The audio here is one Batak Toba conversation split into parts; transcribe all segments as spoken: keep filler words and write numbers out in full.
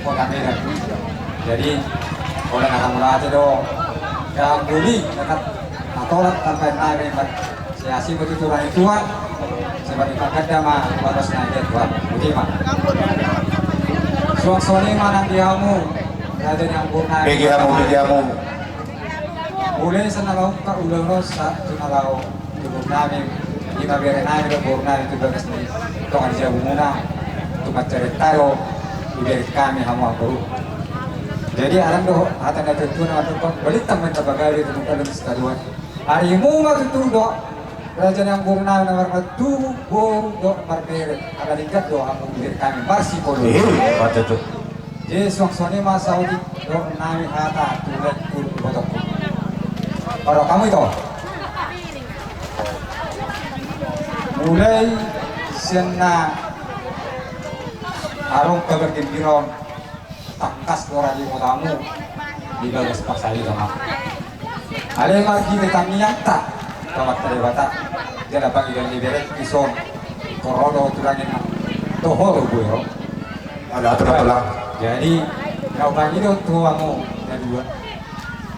Kota Medan. Jadi, oleh na mauliate do, dan buli, tetap atoran tanpa nami, sai asi ma tutu roha ni Tuhan, seperti paganda ma bagas na dia Tuhan. Boti ma. Suang songon i ma nang di hamu, raja ni anggur nami. Bege hamu, bege hamu. Mulai sian na laho ungkap ulaon on sahat tu na laho tu boru nami, ima bere nami dohot boru nami tu bagas ni tonga ni jabumuna, tu mansai renta do dibereng hami hamu anggur. Jadi adong do hata ni natuatua na mandok, balintang ma inna bagari, tu muka lem sitadoan. Arimu ma tutu do raja ni anggur nami na martubu boru dohot marbere, ala denggan do hamu dibereng hami marsipolo. Iya, betul. Jadi suang songon i ma saotik dohonon nami hata tu laengku, tu ibotongku. Parrohamu ito. Mulai sian na adong kabar gembira on, tangkas do ra di botamu di bagas parsahit on. Alai marhite tangiangta tu Amanta Debata, jala pangidoan ni berengku dison, ro do tulang i, toho do boi ro. Ala tulang, tulang. Jadi na hupangido tu hamu na dua,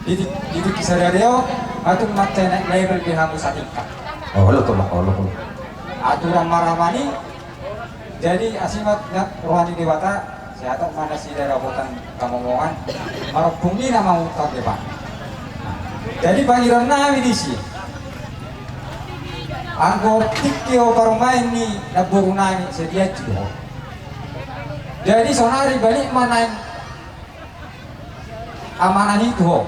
di tingki sadari on, ma tung mansai naik level be hamu satingkat. Olo tulang, olo tulang. Aturan ma ramani. Jadi asi ma roha ni Debata, sai hatop ma nasida dapotan hamomongan, marompungi na mangungkap depan. Jadi pangidoan nami disi, anggo tingki ho parumaen ni namboru nami, sai dianju ho. Jadi sonari balik ma naeng amanah i tu ho.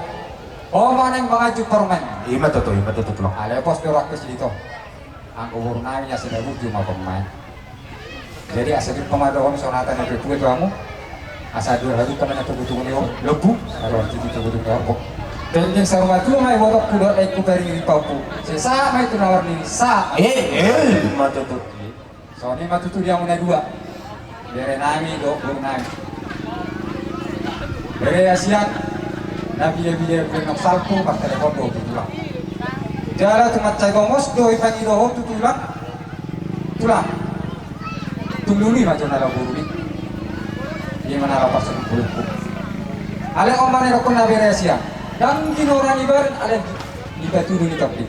Ho ma naeng manganju parumaen. Ima tutu, ima tutu tulang. Alai pos do rohangku sidi to. Anggo boru nami asa na burju ma parumaen. Jadi asa jumpa ma dohonon songon hata ni natuatua tu hamu. Asa dua hadu kami na tugutugu ni lombu, asa dua hadu tugutugu ni lombu. Dengke saur matua ma ibotongku dohot laengku, paringiring pahompu. Sai sahat ma i tu na marnini, sahat. Eh, eh, ima tutu. Songon i ma tutu di hamu na dua, bere nami dohot boru nami. Bere hasian, na bia-bia bulan na salpu, martelepon do tu tulang. Jala tung mansai gomos do dipangido ho tu tulang. Tulang. Tung lului ma jo na laho boru i. Ia ma na laho parsongon bolongku. Alai on ma na didokkon na bere hasian. Ndang di nora ni badan, alai di batu do ni topi.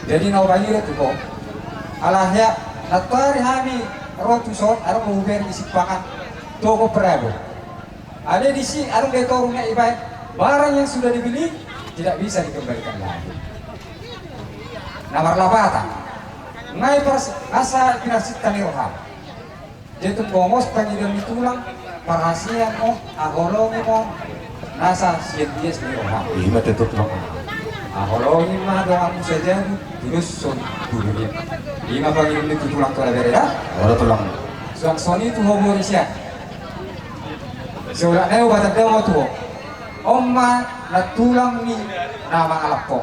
Jadi na hupangido tu ho. Ala hea, nantoari hami ro tuson, adong do hubereng di Simpangan, toko Prabo. Alai disi adong do toru na ibaen, barang yang sudah dibeli tidak bisa dikembalikan lagi. Na marlapatan. Nunga i pars-, asa pinarsinta ni roham. Jadi tung gomos pangidoan ni tulang, parhasian ma, haholongi ma nasa sian bias ni roham. Ima tutu tulang. Haholongi ma donganmu sajabu, tudoshon tu dunia. Ima pangidoan ni tulang tu halabere da. Olo tulang. Suang songon i tu ho boru sian. Sai olat nai hubatandao ma tu ho. On ma na tulang ni na mangalap ho.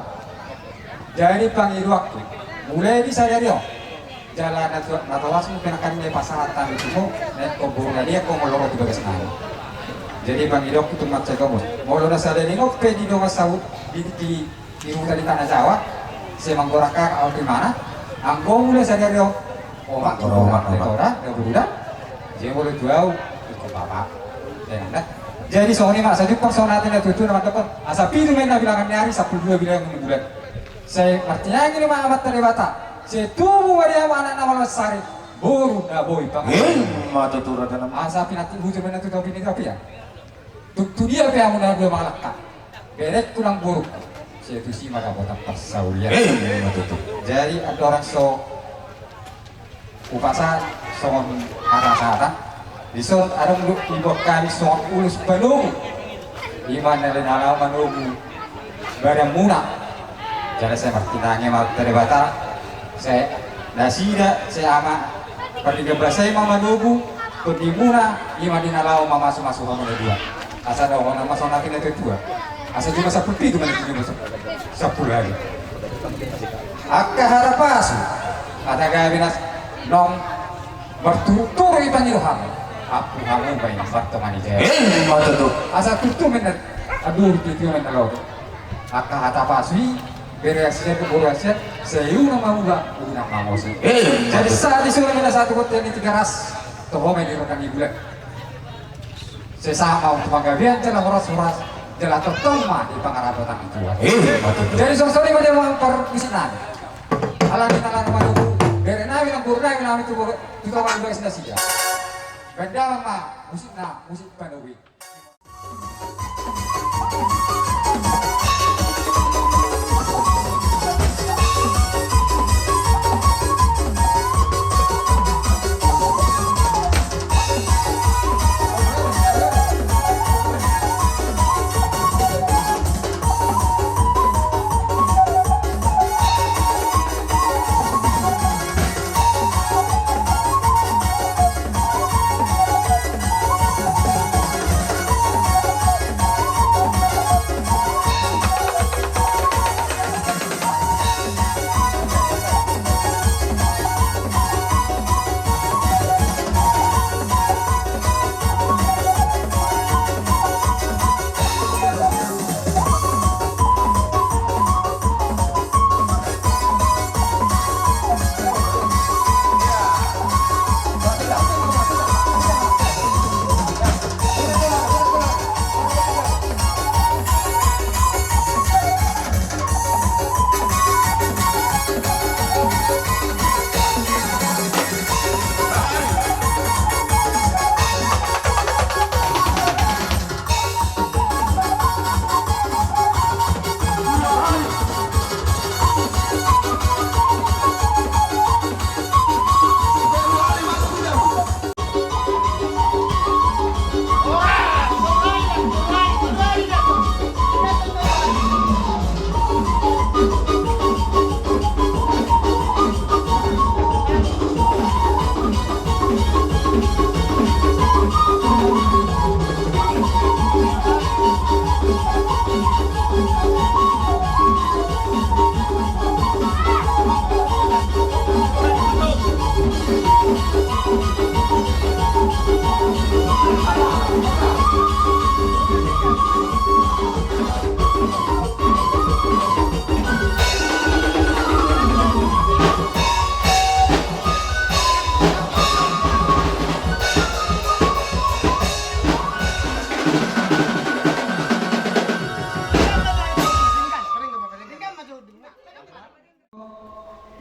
Jadi pangidoanku, mulai di sadari on, jala na tu-, na toas muse na karingai pasahat hami tu ho, na ingkon boru na dia ingkon molo ro tu bagas nami. Jadi pangidoanku tung mansai gomos. Molo na sadari on pe di dongan sahu-, di, di, di huta di Tanah Jawa, sai manggorahon ahu tu imana, anggo mulai sadari on, omak, omak, omak, omak. Jadi molo tu ahu, ingkon bapa. Jadi songon i ma, asa jumpang songon hata ni natuatua na mandok, asa pitu ma inna bilangan ni ari, sampulu dua bilangan ni bulan. Sai martinangi ma Amanta Debata, sai tubu ma di hamu anak na malo mansari, boru na boi pangarantoan. Ima tutu raja nami. Asa pinantik bujur ma inna tu topi ni topi, ya. Tung tu dia pe hamu na dua mangalangka, berengku nang borungku, sai tusi ma dapotan parsaulian. Ima tutu. Jadi andorang so hupasahat songon hata-hata. Dison adong do diboan hami songon ulos panogu. Ima na di na laho manogu badanmuna. Jala sai martinangi ma Amanta Debata. Sai nasida, sai ama Pardenggan Basa i ma manogu tondimuna, ima di na laho mamasu-masu hamu na dua. Asa dohonon ma songon hata ni natuatua. Asa jumlah sampulu pitu ma na jumlah sampulu hali. Angka hata pasu, hata gabe na naung marturut-turut dipangido hamu. Ampu hamu baen martonga ni jabu. Ima tutu. Asa turtu ma inna, aduh, turtu ma inna laho. Angka hata pasu i, bere hasian, boru hasian, sai unang ma muba, unang ma mose. Ima tutu. Jadi sahat dison ma inna sahat tu bontean ni Tigaras, toho ma i di rongga ni bulan. Sesa ma tu panggabean jala horas-horas jala tongtong ma di pangarapatan i tua. Eh, betul. Jadi songon i ma di amang parmusik nami. Alani na laho manogu bere nami nang boru nami nami tu tu tonga dua es nasida. Bahen damang ma musikna, musik panogu i.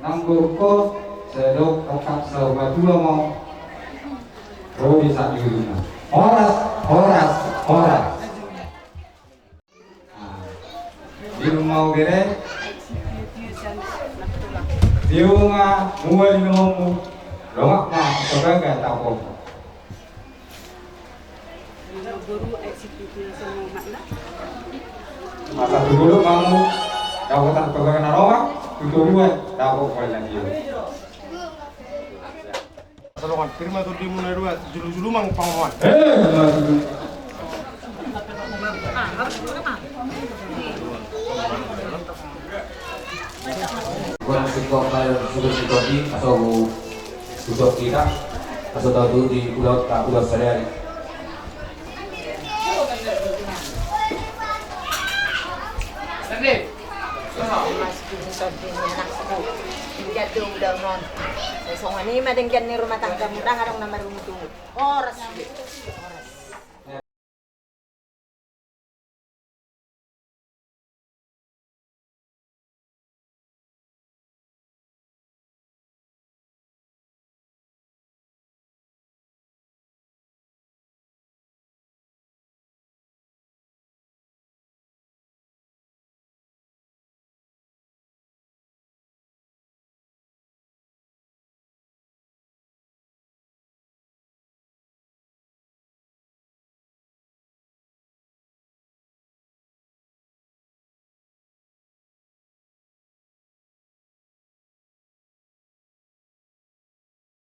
Nang borungkon, sai dok rongkap saur matua ma ho di saat di ujungna. Horas, horas, horas. Nah, di rumah bere. Di rumah mua di rumahmu. Dongak ma, sebagai tapom. Masa tu dolok ma hamu, dapotan pagawean na roa, tu toruan, dapot pola na tio. Salongan, terima tu dimu na dua, julu-julu mang pangomoan. Eh, Gua nang singkop, eh, sudah singkop di, asal gua Tutup kita, asa tau tu di pulau, tak pulau sadari. Mas, mas, mas, anakku. Jadung daunon. Songon i ma denggan ni rumah tangga mudang adong na marungut-ungut. Horas.